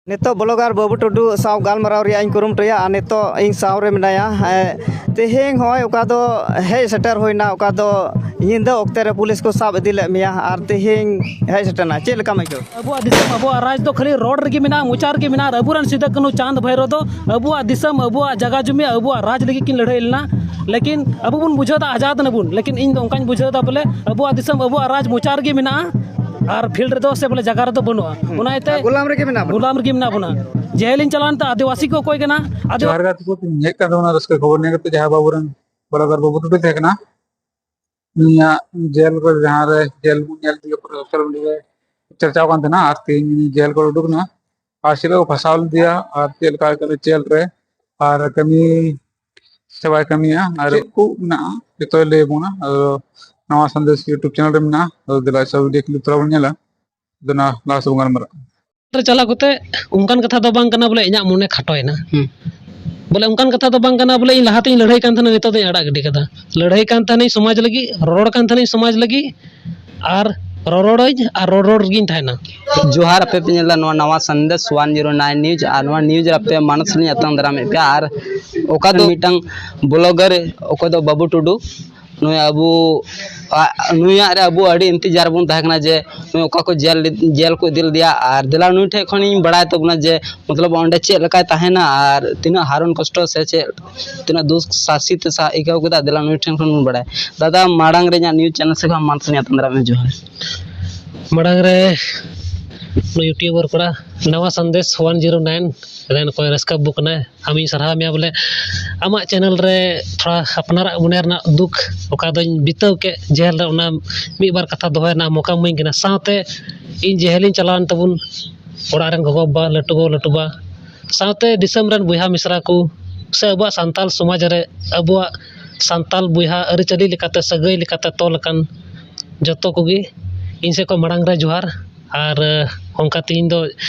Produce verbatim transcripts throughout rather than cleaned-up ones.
ᱱᱤᱛᱚᱜ ᱵᱞᱚᱜᱟᱨ ᱵᱟᱹᱵᱩ ᱴᱩᱰᱩ ᱥᱟᱶ ᱜᱟᱞᱢᱟᱨᱟᱣ ᱨᱮᱭᱟᱜ ᱤᱧ ᱠᱩᱨᱩᱢᱩᱴᱩᱭᱟ, ᱟᱨ ᱱᱤᱛᱚᱜ ᱤᱧ ᱥᱟᱶ ᱨᱮ ᱢᱮᱱᱟᱭᱟ᱾ ᱦᱮᱸ, ᱛᱮᱦᱮᱧ ᱦᱚᱸᱜᱼᱚᱭ ᱚᱠᱟ ᱫᱚ ᱦᱮᱡ ᱥᱮᱴᱮᱨ ᱦᱩᱭᱱᱟ, ᱚᱠᱟ ᱫᱚ ᱧᱤᱫᱟᱹ ᱚᱠᱛᱮ ᱨᱮ ᱯᱩᱞᱤᱥ ᱠᱚ ᱥᱟᱵ ᱤᱫᱤ ᱞᱮᱫ ᱢᱮᱭᱟ, ᱟᱨ ᱛᱮᱦᱮᱧ ᱦᱮᱡ ᱥᱮᱴᱮᱨᱱᱟ, ᱪᱮᱫ ᱞᱮᱠᱟᱢ ᱟᱹᱭᱠᱟᱹᱣ? ᱟᱵᱚᱣᱟᱜ ᱫᱤᱥᱚᱢ, ᱟᱵᱚᱣᱟᱜ ᱨᱟᱡᱽ ᱫᱚ ᱠᱷᱟᱹᱞᱤ ᱨᱚᱲ ᱨᱮᱜᱮ ᱢᱮᱱᱟᱜᱼᱟ, ᱢᱚᱪᱟ ᱨᱮᱜᱮ ᱢᱮᱱᱟᱜᱼᱟ, ᱟᱨ ᱟᱵᱚᱨᱮᱱ ᱥᱤᱫᱩ ᱠᱟᱹᱱᱦᱩ ᱪᱟᱸᱫᱽ ᱵᱷᱟᱭᱨᱳ ᱫᱚ ᱟᱵᱚᱣᱟᱜ ᱫᱤᱥᱚᱢ, ᱟᱵᱚᱣᱟᱜ ᱡᱟᱭᱜᱟ ᱡᱩᱢᱤ, ᱟᱵᱚᱣᱟᱜ ᱨᱟᱡᱽ ᱞᱟᱹᱜᱤᱫ ᱠᱤᱱ ᱞᱟᱹᱲᱦᱟᱹᱭ ᱞᱮᱱᱟ᱾ ᱞᱮᱠᱤᱱ ᱟᱵᱚ ᱵᱚᱱ ᱵᱩᱡᱷᱟᱹᱣ ᱮᱫᱟ ᱟᱡᱟᱫ ᱮᱱᱟ ᱵᱚᱱ, ᱞᱮᱠᱤᱱ ᱤᱧ ᱫᱚ ᱚᱱᱠᱟᱧ ᱵᱩᱡᱷᱟᱹᱣ ᱮᱫᱟ ᱵᱚᱞᱮ ᱟᱵᱚᱣᱟᱜ ᱫᱤᱥᱚᱢ, ᱟᱵᱚᱣᱟᱜ ᱨᱟᱡᱽ ᱢᱚᱪᱟ ᱨᱮᱜᱮ ᱢᱮᱱᱟᱜᱼᱟ, ᱟᱨ ᱯᱷᱤᱞᱰ ᱨᱮᱫᱚ ᱥᱮ ᱵᱚᱞᱮ ᱡᱟᱭᱜᱟ ᱨᱮᱫᱚ ᱵᱟᱹᱱᱩᱜᱼᱟ᱾ ᱦᱩᱸ᱾ ᱚᱱᱟ ᱤᱭᱟᱹᱛᱮ ᱟᱨ ᱜᱩᱞᱟᱢ ᱨᱮᱜᱮ ᱢᱮᱱᱟᱜ ᱵᱚᱱᱟ᱾ ᱜᱩᱞᱟᱢ ᱨᱮᱜᱮ ᱢᱮᱱᱟᱜ ᱵᱚᱱᱟ᱾ ᱡᱮᱦᱮᱞᱤᱧ ᱪᱟᱞᱟᱣ ᱮᱱᱛᱮ ᱟᱹᱫᱤᱵᱟᱹᱥᱤ ᱠᱚ ᱚᱠᱚᱭ ᱠᱟᱱᱟ? ᱟᱹᱫᱤᱵᱟᱹᱥᱤ ᱡᱚᱦᱟᱨ ᱜᱮ, ᱟᱹᱛᱩ ᱠᱚ ᱦᱮᱡ ᱠᱟᱱ ᱛᱟᱵᱚᱱᱟ ᱨᱟᱹᱥᱠᱟᱹ ᱠᱷᱚᱵᱚᱨ ᱱᱤᱭᱟᱹ ᱠᱟᱛᱮ, ᱡᱟᱦᱟᱸ ᱵᱟᱹᱵᱩ ᱨᱮᱱ ᱵᱞᱚᱜᱟᱨ ᱵᱟᱹᱵᱩ ᱴᱩᱰᱩ ᱛᱟᱦᱮᱸ ᱠᱟᱱᱟ, ᱩᱱᱤᱭᱟᱜ ᱡᱮᱞ ᱠᱚᱨᱮ ᱡᱟᱦᱟᱸ ᱨᱮ ᱡᱮᱞ ᱵᱚᱱ ᱧᱮᱞ ᱛᱮᱜᱮ ᱯᱩᱨᱟᱹ ᱥᱳᱥᱟᱞ ᱢᱤᱰᱤᱭᱟ ᱨᱮ ᱪᱟᱨᱪᱟᱣ ᱠᱟᱱ ᱛᱟᱦᱮᱱᱟ, ᱟᱨ ᱛᱮᱦᱮᱧ ᱩᱱᱤ ᱡᱮᱞ ᱠᱚᱨᱮ ᱩᱰᱩᱠ ᱮᱱᱟ, ᱟᱨ ᱪᱮᱫ ᱞᱮᱠᱟ ᱠᱚ ᱯᱷᱟᱸᱥᱟᱣ ᱞᱮᱫᱮᱭᱟ, ᱟᱨ ᱪᱮᱫ ᱞᱮᱠᱟ ᱠᱟᱱᱟ ᱡᱮᱞ ᱨᱮ, ᱟᱨ ᱠᱟᱹᱢᱤ ᱥᱮ ᱵᱟᱭ ᱠᱟᱹᱢᱤᱭᱟ, ᱟᱨ ᱪᱮᱫ ᱠᱚ ᱢᱮᱱᱟᱜᱼᱟ ᱡᱚᱛᱚᱭ ᱞᱟᱹᱭ ᱟᱵᱚᱱᱟ᱾ ᱟᱫᱚ ᱱᱟᱣᱟ ᱥᱟᱸᱫᱮᱥ YouTube ᱪᱮᱱᱮᱞ ᱨᱮ ᱢᱮᱱᱟᱜᱼᱟ, ᱟᱫᱚ ᱫᱮᱞᱟ ᱥᱟᱵ ᱵᱷᱤᱰᱤᱭᱳ ᱠᱞᱤᱯ ᱛᱷᱚᱲᱟ ᱵᱚᱱ ᱧᱮᱞᱟ, ᱟᱫᱚ ᱚᱱᱟ ᱞᱟᱦᱟ ᱥᱮᱫ ᱵᱚᱱ ᱜᱟᱞᱢᱟᱨᱟᱜᱼᱟ᱾ ᱨᱮ ᱪᱟᱞᱟᱣ ᱠᱟᱛᱮ ᱚᱱᱠᱟᱱ ᱠᱟᱛᱷᱟ ᱫᱚ ᱵᱟᱝ ᱠᱟᱱᱟ ᱵᱚᱞᱮ ᱤᱧᱟᱹᱜ ᱢᱚᱱᱮ ᱠᱷᱟᱴᱚᱭᱮᱱᱟ᱾ ᱦᱩᱸ᱾ ᱵᱚᱞᱮ ᱚᱱᱠᱟᱱ ᱠᱟᱛᱷᱟ ᱫᱚ ᱵᱟᱝ ᱠᱟᱱᱟ ᱵᱚᱞᱮ ᱤᱧ ᱞᱟᱦᱟᱛᱤᱧ ᱞᱟᱹᱲᱦᱟᱹᱭ ᱠᱟᱱ ᱛᱟᱦᱮᱱᱟ, ᱱᱤᱛᱚᱜ ᱫᱚᱧ ᱟᱲᱟᱜ ᱜᱤᱰᱤ ᱠᱟᱫᱟ᱾ ᱞᱟᱹᱲᱦᱟᱹᱭ ᱠᱟᱱ ᱛᱟᱦᱮᱱᱟᱹᱧ ᱥᱚᱢᱟᱡᱽ ᱞᱟᱹᱜᱤᱫ, ᱨᱚᱲ ᱠᱟᱱ ᱛᱟᱦᱮᱱᱟᱹᱧ ᱥᱚᱢᱟᱡᱽ ᱞᱟᱹᱜᱤᱫ, ᱟᱨ ᱨᱚᱨᱚᱲᱟᱹᱧ ᱟᱨ ᱨᱚᱲ ᱨᱚᱲ ᱨᱮᱜᱤᱧ ᱛᱟᱦᱮᱱᱟ᱾ ᱡᱚᱦᱟᱨ, ᱟᱯᱮ ᱯᱮ ᱧᱮᱞ ᱮᱫᱟ ᱱᱚᱣᱟ ᱱᱟᱣᱟ ᱥᱟᱸᱫᱮᱥ ᱚᱣᱟᱱ ᱡᱤᱨᱳ ᱱᱟᱭᱤᱱ ᱱᱤᱭᱩᱡᱽ, ᱟᱨ ᱱᱚᱣᱟ ᱱᱤᱭᱩᱡᱽ ᱨᱮ ᱟᱯᱮ ᱢᱟᱱᱚᱥ ᱞᱤᱧ ᱟᱛᱟᱝ ᱫᱟᱨᱟᱢᱮᱫ ᱯᱮᱭᱟ᱾ ᱟᱨ ᱚᱠᱟ ᱫᱚ ᱢᱤᱫᱴᱟᱝ ᱵᱞᱚᱜᱟᱨ, ᱚᱠᱚᱭ ᱫᱚ ᱵᱟᱹᱵᱩ ᱴᱩᱰᱩ, ᱱᱩᱭ ᱟᱵᱚ, ᱟ-, ᱱᱩᱭᱟᱜ ᱨᱮ ᱟᱵᱚ ᱟᱹᱰᱤ ᱤᱱᱛᱮᱡᱟᱨ ᱵᱚᱱ ᱛᱟᱦᱮᱸ ᱠᱟᱱᱟ ᱡᱮ ᱱᱩᱭ ᱚᱠᱟ ᱠᱚ ᱡᱮᱞ, ᱡᱮᱞ ᱠᱚ ᱤᱫᱤ ᱞᱮᱫᱮᱭᱟ, ᱟᱨ ᱫᱮᱞᱟ ᱱᱩᱭ ᱴᱷᱮᱱ ᱠᱷᱚᱱᱤᱧ ᱵᱟᱲᱟᱭ ᱛᱟᱵᱚᱱᱟ ᱡᱮ ᱢᱚᱛᱞᱚᱵ ᱚᱸᱰᱮ ᱪᱮᱫ ᱞᱮᱠᱟᱭ ᱛᱟᱦᱮᱱᱟ ᱟᱨ ᱛᱤᱱᱟᱹᱜ ᱦᱟᱨᱚᱱ ᱠᱚᱥᱴᱚ ᱥᱮ ᱪᱮᱫ, ᱛᱤᱱᱟᱹᱜ ᱫᱩᱠ ᱥᱟᱥᱮᱛ ᱮ ᱥᱟ-, ᱟᱹᱭᱠᱟᱹᱣ ᱠᱮᱫᱟ, ᱫᱮᱞᱟ ᱱᱩᱭ ᱴᱷᱮᱱ ᱠᱷᱚᱱ ᱵᱚᱱ ᱵᱟᱲᱟᱭᱟ᱾ ᱫᱟᱫᱟ, ᱢᱟᱲᱟᱝ ᱨᱮ ᱤᱧᱟᱹᱜ ᱱᱤᱭᱩᱡᱽ ᱪᱮᱱᱮᱞ ᱥᱮᱫ ᱠᱷᱚᱱ ᱢᱟᱱᱚᱥ ᱞᱤᱧ ᱟᱛᱟᱝ ᱫᱟᱨᱟᱢᱮᱫ ᱢᱮᱭᱟ, ᱡᱚᱦᱟᱨ᱾ ᱢᱟᱲᱟᱝ ᱨᱮ ᱱᱩᱭ ᱤᱭᱩᱴᱩᱵᱟᱨ ᱠᱚᱲᱟ ᱱᱟᱣᱟ ᱥᱟᱸᱫᱮᱥ ᱚᱣᱟᱱ ᱡᱤᱨᱳ ᱱᱟᱭᱤᱱ ᱨᱮᱱ ᱚᱠᱚᱭ ᱨᱟᱹᱥᱠᱟᱹ ᱵᱟᱹᱵᱩ ᱠᱟᱱᱟᱭ, ᱟᱢᱤᱧ ᱥᱟᱨᱦᱟᱣ ᱢᱮᱭᱟ ᱵᱚᱞᱮ ᱟᱢᱟᱜ ᱪᱮᱱᱮᱞ ᱨᱮ ᱛᱷᱚᱲᱟ ᱟᱯᱱᱟᱨᱟᱜ ᱢᱚᱱᱮ ᱨᱮᱱᱟᱜ ᱫᱩᱠ ᱚᱠᱟ ᱫᱚᱧ ᱵᱤᱛᱟᱹᱣ ᱠᱮᱫ ᱡᱮᱦᱮᱞ ᱨᱮ, ᱚᱱᱟ ᱢᱤᱫ ᱵᱟᱨ ᱠᱟᱛᱷᱟ ᱫᱚᱦᱚ ᱨᱮᱱᱟᱜ ᱢᱚᱠᱟᱢ ᱤᱢᱟᱹᱧ ᱠᱟᱱᱟ᱾ ᱥᱟᱶᱛᱮ ᱤᱧ ᱡᱮᱦᱮᱞᱤᱧ ᱪᱟᱞᱟᱣᱮᱱ ᱛᱟᱵᱚᱱ ᱚᱲᱟᱜ ᱨᱮᱱ ᱜᱚᱜᱚᱼᱵᱟᱵᱟ, ᱞᱟᱹᱴᱩ ᱜᱚ, ᱞᱟᱹᱴᱩ ᱵᱟ, ᱥᱟᱶᱛᱮ ᱫᱤᱥᱚᱢ ᱨᱮᱱ ᱵᱚᱭᱦᱟ ᱢᱤᱥᱨᱟ ᱠᱚ ᱥᱮ ᱟᱵᱚᱣᱟᱜ ᱥᱟᱱᱛᱟᱞ ᱥᱚᱢᱟᱡᱽ ᱨᱮ ᱟᱵᱚᱣᱟᱜ ᱥᱟᱱᱛᱟᱞ ᱵᱚᱭᱦᱟ ᱟᱹᱨᱤᱪᱟᱹᱞᱤ ᱞᱮᱠᱟᱛᱮ, ᱥᱟᱹᱜᱟᱹᱭ ᱞᱮᱠᱟᱛᱮ ᱛᱚᱞ ᱟᱠᱟᱱ ᱡᱚᱛᱚ ᱠᱚᱜᱮ ᱤᱧ ᱥᱮᱫ ᱠᱷᱚᱱ ᱢᱟᱲᱟᱝ ᱨᱮ ᱡᱚᱦᱟᱨ᱾ ᱟᱨ, ᱮ, ᱚᱱᱠᱟ ᱛᱮᱦᱮᱧ ᱫᱚ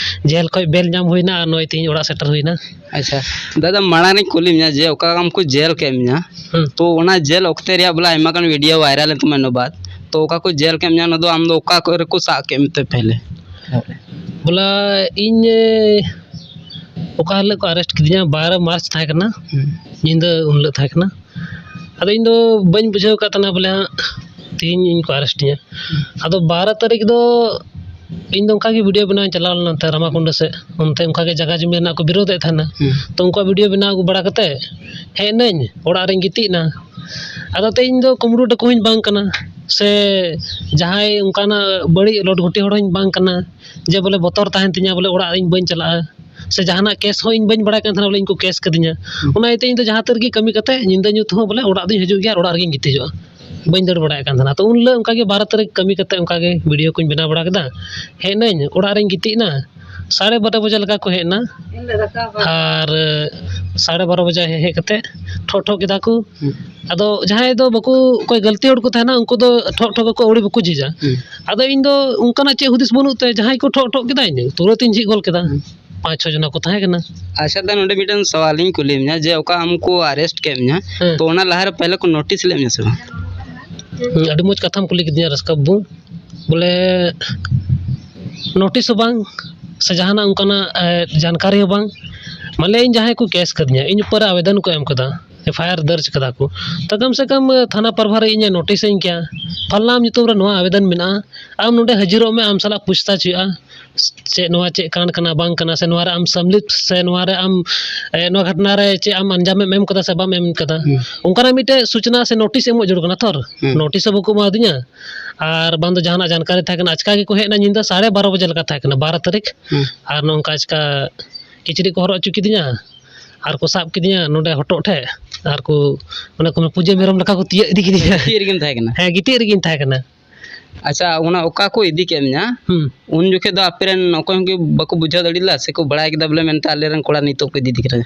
ᱡᱮᱞ ᱠᱷᱚᱱ ᱵᱮᱞ ᱧᱟᱢ ᱦᱩᱭᱱᱟ ᱟᱨ ᱱᱚᱜᱼᱚᱭ ᱛᱮᱦᱮᱧ ᱚᱲᱟᱜ ᱥᱮᱴᱮᱨ ᱦᱩᱭᱱᱟ᱾ ᱟᱪᱪᱷᱟ, ᱫᱟᱫᱟ, ᱢᱟᱲᱟᱝ ᱨᱤᱧ ᱠᱩᱞᱤ ᱢᱮᱭᱟ ᱡᱮ ᱚᱠᱟ ᱟᱢ ᱠᱚ ᱡᱮᱞ ᱠᱮᱫ ᱢᱮᱭᱟ, ᱦᱩᱸ᱾ ᱛᱚ ᱚᱱᱟ ᱡᱮᱞ ᱚᱠᱛᱮ ᱨᱮᱭᱟᱜ ᱵᱚᱞᱮ ᱟᱭᱢᱟ ᱜᱟᱱ ᱵᱷᱤᱰᱤᱭᱳ ᱵᱷᱟᱭᱨᱟᱞ ᱮᱱ ᱛᱟᱢᱟ ᱤᱱᱟᱹ ᱵᱟᱫ, ᱛᱚ ᱚᱠᱟ ᱠᱚ ᱡᱮᱞ ᱠᱮᱫ ᱢᱮᱭᱟ, ᱚᱱᱟ ᱫᱚ ᱟᱢ ᱫᱚ ᱚᱠᱟ ᱠᱚᱨᱮ ᱠᱚ ᱥᱟᱵ ᱠᱮᱫ ᱢᱮᱛᱮ ᱯᱮᱦᱞᱮ? ᱵᱚᱞᱮ ᱤᱧ ᱚᱠᱟ ᱦᱤᱞᱳᱜ ᱠᱚ ᱟᱨᱮᱥᱴ ᱠᱤᱫᱤᱧᱟ, ᱵᱟᱨᱚ ᱢᱟᱨᱪ ᱛᱟᱦᱮᱸ ᱠᱟᱱᱟ, ᱧᱤᱫᱟᱹ ᱩᱱ ᱦᱤᱞᱳᱜ ᱛᱟᱦᱮᱸ ᱠᱟᱱᱟ᱾ ᱟᱫᱚ ᱤᱧ ᱫᱚ ᱵᱟᱹᱧ ᱵᱩᱡᱷᱟᱹᱣ ᱟᱠᱟᱫ ᱛᱟᱦᱮᱱᱟ ᱵᱚᱞᱮ ᱦᱟᱸᱜ ᱛᱮᱦᱮᱧ ᱤᱧ ᱠᱚ ᱟᱨᱮᱥᱴᱤᱧᱟ᱾ ᱟᱫᱚ ᱵᱟᱨᱚ ᱛᱟᱹᱨᱤᱠᱷ ᱫᱚ ᱤᱧ ᱫᱚ ᱚᱱᱠᱟ ᱜᱮ ᱵᱷᱤᱰᱤᱭᱳ ᱵᱮᱱᱟᱣ ᱤᱧ ᱪᱟᱞᱟᱣ ᱞᱮᱱᱟ ᱚᱱᱛᱮ ᱨᱟᱢᱟᱠᱩᱱᱰᱟ ᱥᱮᱫ, ᱚᱱᱛᱮ ᱚᱱᱠᱟ ᱜᱮ ᱡᱟᱭᱜᱟ ᱡᱚᱢᱤ ᱨᱮᱱᱟᱜ ᱠᱚ ᱵᱤᱨᱳᱫᱮᱫ ᱛᱟᱦᱮᱱᱟ᱾ ᱛᱚ ᱩᱱᱠᱩᱣᱟᱜ ᱵᱷᱤᱰᱤᱭᱳ ᱵᱮᱱᱟᱣ ᱟᱹᱜᱩ ᱵᱟᱲᱟ ᱠᱟᱛᱮ ᱦᱮᱡ ᱮᱱᱟᱹᱧ, ᱚᱲᱟᱜ ᱨᱤᱧ ᱜᱤᱛᱤᱡ ᱮᱱᱟ᱾ ᱟᱫᱚ ᱛᱮ ᱤᱧ ᱫᱚ ᱠᱩᱢᱵᱽᱲᱩ ᱰᱟᱹᱠᱩ ᱦᱚᱸᱧ ᱵᱟᱝ ᱠᱟᱱᱟ, ᱥᱮ ᱡᱟᱦᱟᱸᱭ ᱚᱱᱠᱟᱱᱟᱜ ᱵᱟᱹᱲᱤᱡ ᱞᱚᱴᱜᱷᱚᱴᱤ ᱦᱚᱲ ᱦᱚᱸᱧ ᱵᱟᱝ ᱠᱟᱱᱟ ᱡᱮ ᱵᱚᱞᱮ ᱵᱚᱛᱚᱨ ᱛᱟᱦᱮᱱ ᱛᱤᱧᱟ ᱵᱚᱞᱮ ᱚᱲᱟᱜ ᱤᱧ ᱵᱟᱹᱧ ᱪᱟᱞᱟᱜᱼᱟ, ᱥᱮ ᱡᱟᱦᱟᱱᱟᱜ ᱠᱮᱥ ᱦᱚᱸ ᱤᱧ ᱵᱟᱹᱧ ᱵᱟᱲᱟᱭ ᱠᱟᱱ ᱛᱟᱦᱮᱱᱟ ᱵᱚᱞᱮ ᱤᱧ ᱠᱚ ᱠᱮᱥ ᱠᱟᱹᱫᱤᱧᱟ᱾ ᱚᱱᱟ ᱤᱭᱟᱹᱛᱮ ᱤᱧ ᱫᱚ ᱡᱟᱦᱟᱸ ᱛᱤ ᱨᱮᱜᱮ ᱠᱟᱹᱢᱤ ᱠᱟᱛᱮ ᱧᱤᱫᱟᱹ ᱧᱩᱛ ᱦᱚᱸ ᱵᱚᱞᱮ ᱚᱲᱟᱜ ᱨᱮᱜᱤᱧ ᱜᱤᱛᱤᱡᱚᱜᱼᱟ, ᱵᱟᱹᱧ ᱫᱟᱹᱲ ᱵᱟᱲᱟᱭᱮᱫ ᱠᱟᱱ ᱛᱟᱦᱮᱱᱟ᱾ ᱛᱚ ᱩᱱ ᱦᱤᱞᱳᱜ ᱚᱱᱠᱟ ᱜᱮ ᱵᱟᱨᱚ ᱛᱟᱹᱨᱤᱠᱷ ᱠᱟᱹᱢᱤ ᱠᱟᱛᱮ ᱚᱱᱠᱟ ᱜᱮ ᱵᱷᱤᱰᱤᱭᱳ ᱠᱚᱧ ᱵᱮᱱᱟᱣ ᱵᱟᱲᱟ ᱠᱮᱫᱟ᱾ ᱦᱮᱡ ᱮᱱᱟᱹᱧ, ᱚᱲᱟᱜ ᱨᱤᱧ ᱜᱤᱛᱤᱡ ᱮᱱᱟ, ᱥᱟᱲᱮ ᱵᱟᱨᱚ ᱵᱟᱡᱮ ᱞᱮᱠᱟ ᱠᱚ ᱦᱮᱡ ᱮᱱᱟ᱾ ᱟᱨ ᱥᱟᱲᱮ ᱵᱟᱨᱚ ᱵᱟᱡᱮ ᱦᱮᱡ ᱠᱟᱛᱮ ᱴᱷᱚᱜ ᱴᱷᱚᱜ ᱠᱮᱫᱟ ᱠᱚ᱾ ᱟᱫᱚ ᱡᱟᱦᱟᱸᱭ ᱫᱚ ᱵᱟᱠᱚ, ᱚᱠᱚᱭ ᱜᱟᱹᱞᱛᱤ ᱦᱚᱲ ᱠᱚ ᱛᱟᱦᱮᱱᱟ, ᱩᱱᱠᱩ ᱫᱚ ᱴᱷᱚᱜ ᱴᱷᱚᱜ ᱟᱠᱚ, ᱟᱹᱣᱲᱤ ᱵᱟᱠᱚ ᱡᱷᱤᱡᱟ᱾ ᱟᱫᱚ ᱤᱧ ᱫᱚ ᱚᱱᱠᱟᱱᱟᱜ ᱪᱮᱫ ᱦᱩᱫᱤᱥ ᱵᱟᱹᱱᱩᱜ ᱛᱮ ᱡᱟᱦᱟᱸᱭ ᱠᱚ ᱴᱷᱚᱜ ᱴᱷᱚᱜ ᱠᱮᱫᱟ, ᱤᱧ ᱛᱩᱨᱟᱹᱛ ᱤᱧ ᱡᱷᱤᱡ ᱜᱚᱫ ᱠᱮᱫᱟ᱾ ᱯᱟᱸᱪ ᱪᱷᱚ ᱡᱚᱱᱟ ᱠᱚ ᱛᱟᱦᱮᱸ ᱠᱟᱱᱟ᱾ ᱟᱪᱪᱷᱟ, ᱫᱟ, ᱱᱚᱰᱮ ᱢᱤᱫᱴᱮᱱ ᱥᱟᱣᱟᱞ ᱤᱧ ᱠᱩᱞᱤ ᱢᱮᱭᱟ ᱡᱮ ᱚᱠᱟ ᱟᱢ ᱠᱚ ᱟᱨᱮᱥᱴ ᱠᱮᱫ ᱢᱮᱭᱟ, ᱦᱮᱸ᱾ ᱛᱚ ᱚᱱᱟ ᱞᱟᱦᱟᱨᱮ ᱯᱮᱦᱞᱮ ᱠᱚ ᱱᱳᱴᱤᱥ ᱞᱮᱫ ᱢᱮᱭᱟ ᱥᱮ ᱵᱟᱝ? ᱦᱩᱸ, ᱟᱹᱰᱤ ᱢᱚᱡᱽ ᱠᱟᱛᱷᱟᱢ ᱠᱩᱞᱤ ᱠᱤᱫᱤᱧᱟ ᱨᱟᱥᱠᱟ ᱵᱟᱹᱵᱩ᱾ ᱵᱚᱞᱮ ᱱᱳᱴᱤᱥ ᱦᱚᱸ ᱵᱟᱝ, ᱥᱮ ᱡᱟᱦᱟᱱᱟᱜ ᱚᱱᱠᱟᱱᱟᱜ, ᱮ, ᱡᱟᱱᱠᱟᱨᱤ ᱦᱚᱸ ᱵᱟᱝ᱾ ᱢᱟᱱᱮ ᱤᱧ ᱡᱟᱦᱟᱸᱭ ᱠᱚ ᱠᱮᱥ ᱠᱟᱹᱫᱤᱧᱟ, ᱤᱧ ᱩᱯᱚᱨ ᱨᱮ ᱟᱵᱮᱫᱚᱱ ᱠᱚ ᱮᱢ ᱠᱟᱫᱟ, ᱮᱯᱷ ᱟᱭ ᱟᱨ ᱫᱚᱨᱡᱽ ᱠᱟᱫᱟ ᱠᱚ, ᱛᱚ ᱠᱚᱢ ᱥᱮ ᱠᱚᱢ ᱛᱷᱟᱱᱟ ᱯᱟᱨᱵᱷᱟ ᱨᱮ ᱤᱧᱮ ᱱᱳᱴᱤᱥ ᱟᱹᱧ ᱠᱮᱭᱟ, ᱯᱷᱟᱞᱱᱟ ᱟᱢ ᱧᱩᱛᱩᱢ ᱨᱮ ᱱᱚᱣᱟ ᱟᱵᱮᱫᱚᱱ ᱢᱮᱱᱟᱜᱼᱟ, ᱟᱢ ᱱᱚᱰᱮ ᱦᱟᱹᱡᱤᱨᱚᱜ ᱢᱮ, ᱟᱢ ᱥᱟᱞᱟᱜ ᱯᱩᱪᱷᱛᱟᱪᱷ ᱦᱩᱭᱩᱜᱼᱟ, ᱪᱮᱫ ᱱᱚᱣᱟ ᱪᱮᱫ ᱠᱟᱱᱰ ᱠᱟᱱᱟ ᱵᱟᱝ ᱠᱟᱱᱟ, ᱥᱮ ᱱᱚᱣᱟ ᱨᱮ ᱟᱢ ᱥᱟᱢᱞᱤᱯ, ᱥᱮ ᱱᱚᱣᱟ ᱨᱮ ᱟᱢ, ᱮ, ᱱᱚᱣᱟ ᱜᱷᱚᱴᱱᱟ ᱨᱮ ᱪᱮᱫ ᱟᱢ ᱟᱧᱡᱟᱢ ᱮᱢ ᱮᱢ ᱠᱟᱫᱟ ᱥᱮ ᱵᱟᱢ ᱮᱢ ᱠᱟᱫᱟ, ᱦᱩᱸ᱾ ᱚᱱᱠᱟᱱᱟᱜ ᱢᱤᱫᱴᱮᱡ ᱥᱩᱪᱱᱟ ᱥᱮ ᱱᱳᱴᱤᱥ ᱮᱢᱚᱜ ᱡᱟᱹᱨᱩᱲ ᱠᱟᱱᱟ ᱛᱷᱚᱨ᱾ ᱦᱩᱸ᱾ ᱱᱳᱴᱤᱥ ᱦᱚᱸ ᱵᱟᱠᱚ ᱮᱢᱟᱫᱤᱧᱟ, ᱟᱨ ᱵᱟᱝ ᱫᱚ ᱡᱟᱦᱟᱱᱟᱜ ᱡᱟᱱᱠᱟᱨᱤ ᱛᱟᱦᱮᱸ ᱠᱟᱱᱟ, ᱟᱪᱠᱟ ᱜᱮᱠᱚ ᱦᱮᱡ ᱮᱱᱟ, ᱧᱤᱫᱟᱹ ᱥᱟᱲᱮ ᱵᱟᱨᱚ ᱵᱟᱡᱮ ᱞᱮᱠᱟ ᱛᱟᱦᱮᱸ ᱠᱟᱱᱟ, ᱵᱟᱨᱚ ᱛᱟᱹᱨᱤᱠᱷ᱾ ᱦᱩᱸ᱾ ᱟᱨ ᱱᱚᱝᱠᱟ ᱟᱪᱠᱟ ᱠᱤᱪᱨᱤᱡ ᱠᱚ ᱦᱚᱨᱚᱜ ᱦᱚᱪᱚ ᱠᱤᱫᱤᱧᱟ, ᱟᱨ ᱠᱚ ᱥᱟᱵ ᱠᱤᱫᱤᱧᱟ ᱱᱚᱰᱮ ᱦᱚᱴᱚᱜ ᱴᱷᱮᱡ, ᱟᱨ ᱠᱚ, ᱚᱱᱮ ᱠᱚ ᱢᱮ, ᱯᱩᱡᱟᱹ ᱢᱮᱨᱚᱢ ᱞᱮᱠᱟ ᱠᱚ ᱛᱤᱭᱟᱹᱜ ᱤᱫᱤ ᱠᱤᱫᱤᱧᱟ᱾ ᱜᱤᱛᱤᱡ ᱨᱮᱜᱮᱢ ᱛᱟᱦᱮᱸ ᱠᱟᱱᱟ? ᱦᱮᱸ, ᱜᱤᱛᱤᱡ ᱨᱮᱜᱮᱧ ᱛᱟᱦᱮᱸ ᱠᱟᱱᱟ᱾ ᱟᱪᱪᱷᱟ, ᱚᱱᱟ ᱚᱠᱟ ᱠᱚ ᱤᱫᱤ ᱠᱮᱫ ᱢᱮᱭᱟ, ᱦᱩᱸ᱾ ᱩᱱ ᱡᱚᱠᱷᱮᱡ ᱫᱚ ᱟᱯᱮ ᱨᱮᱱ ᱚᱠᱚᱭ ᱦᱚᱸ ᱜᱮ ᱵᱟᱠᱚ ᱵᱩᱡᱷᱟᱹᱣ ᱫᱟᱲᱮ ᱞᱮᱫᱟ, ᱥᱮᱠᱚ ᱵᱟᱲᱟᱭ ᱠᱮᱫᱟ ᱵᱚᱞᱮ ᱢᱮᱱᱛᱮ ᱟᱞᱮ ᱨᱮᱱ ᱠᱚᱲᱟ ᱱᱤᱛᱚᱜ ᱠᱚ ᱤᱫᱤ ᱠᱟᱱᱟ?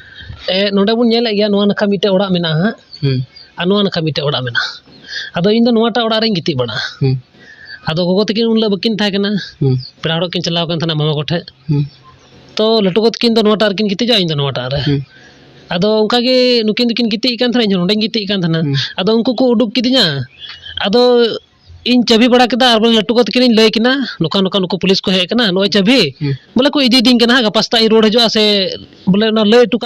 ᱮ, ᱱᱚᱰᱮ ᱵᱚᱱ ᱧᱮᱞᱮᱫ ᱜᱮᱭᱟ, ᱱᱚᱣᱟ ᱱᱟᱠᱷᱟ ᱢᱤᱫᱴᱮᱡ ᱚᱲᱟᱜ ᱢᱮᱱᱟᱜᱼᱟ ᱦᱟᱸᱜ, ᱦᱩᱸ᱾ ᱟᱨ ᱱᱚᱣᱟ ᱱᱟᱠᱷᱟ ᱢᱤᱫᱴᱮᱡ ᱚᱲᱟᱜ ᱢᱮᱱᱟᱜᱼᱟ᱾ ᱟᱫᱚ ᱤᱧ ᱫᱚ ᱱᱚᱣᱟᱴᱟᱜ ᱚᱲᱟᱜ ᱨᱤᱧ ᱜᱤᱛᱤᱡ ᱵᱟᱲᱟᱜᱼᱟ᱾ ᱦᱩᱸ᱾ ᱟᱫᱚ ᱜᱚᱜᱚ ᱛᱟᱹᱠᱤᱱ ᱩᱱ ᱦᱤᱞᱳᱜ ᱵᱟᱹᱠᱤᱱ ᱛᱟᱦᱮᱸ ᱠᱟᱱᱟ, ᱦᱩᱸ᱾ ᱯᱮᱲᱟ ᱦᱚᱲᱚᱜ ᱠᱤᱱ ᱪᱟᱞᱟᱣ ᱠᱟᱱ ᱛᱟᱦᱮᱱᱟ ᱢᱟᱢᱟ ᱠᱚᱴᱷᱮᱡ᱾ ᱦᱩᱸ᱾ ᱛᱚ ᱞᱟᱹᱴᱩ ᱜᱚ ᱛᱟᱹᱠᱤᱱ ᱫᱚ ᱱᱚᱣᱟᱴᱟᱜ ᱨᱮᱠᱤᱱ ᱜᱤᱛᱤᱡᱚᱜᱼᱟ, ᱤᱧ ᱫᱚ ᱱᱚᱣᱟᱴᱟᱜ ᱨᱮ᱾ ᱦᱩᱸ᱾ ᱟᱫᱚ ᱚᱱᱠᱟ ᱜᱮ ᱱᱩᱠᱤᱱ ᱫᱚᱠᱤᱱ ᱜᱤᱛᱤᱡ ᱠᱟᱱ ᱛᱟᱦᱮᱱᱟ, ᱤᱧ ᱦᱚᱸ ᱱᱚᱸᱰᱮᱧ ᱜᱤᱛᱤᱡ ᱠᱟᱱ ᱛᱟᱦᱮᱱᱟ᱾ ᱦᱩᱸ᱾ ᱟᱫᱚ ᱩᱱᱠᱩ ᱠᱚ ᱩᱰᱩᱠ ᱠᱤᱫᱤᱧᱟ᱾ ᱟᱫᱚ ᱤᱧ ᱪᱟᱹᱵᱤ ᱵᱟᱲᱟ ᱠᱮᱫᱟ ᱟᱨ ᱵᱚᱞᱮ ᱞᱟᱹᱴᱩ ᱜᱚ ᱛᱟᱹᱠᱤᱱᱤᱧ ᱞᱟᱹᱭ ᱠᱤᱱᱟ, ᱱᱚᱝᱠᱟ ᱱᱚᱝᱠᱟ ᱱᱩᱠᱩ ᱯᱩᱞᱤᱥ ᱠᱚ ᱦᱮᱡ ᱟᱠᱟᱱᱟ, ᱱᱚᱜᱼᱚᱭ ᱪᱟᱹᱵᱤ᱾ ᱦᱩᱸ᱾ ᱵᱚᱞᱮ ᱠᱚ ᱤᱫᱤᱭᱮᱫᱤᱧ ᱠᱟᱱᱟ ᱦᱟᱸᱜ, ᱜᱟᱯᱟ ᱥᱮᱛᱟᱜ ᱤᱧ ᱨᱩᱣᱟᱹᱲ ᱦᱤᱡᱩᱜᱼᱟ ᱥᱮ ᱵᱚᱞᱮ ᱚᱱᱟ ᱞᱟᱹᱭ ᱦᱚᱴᱚ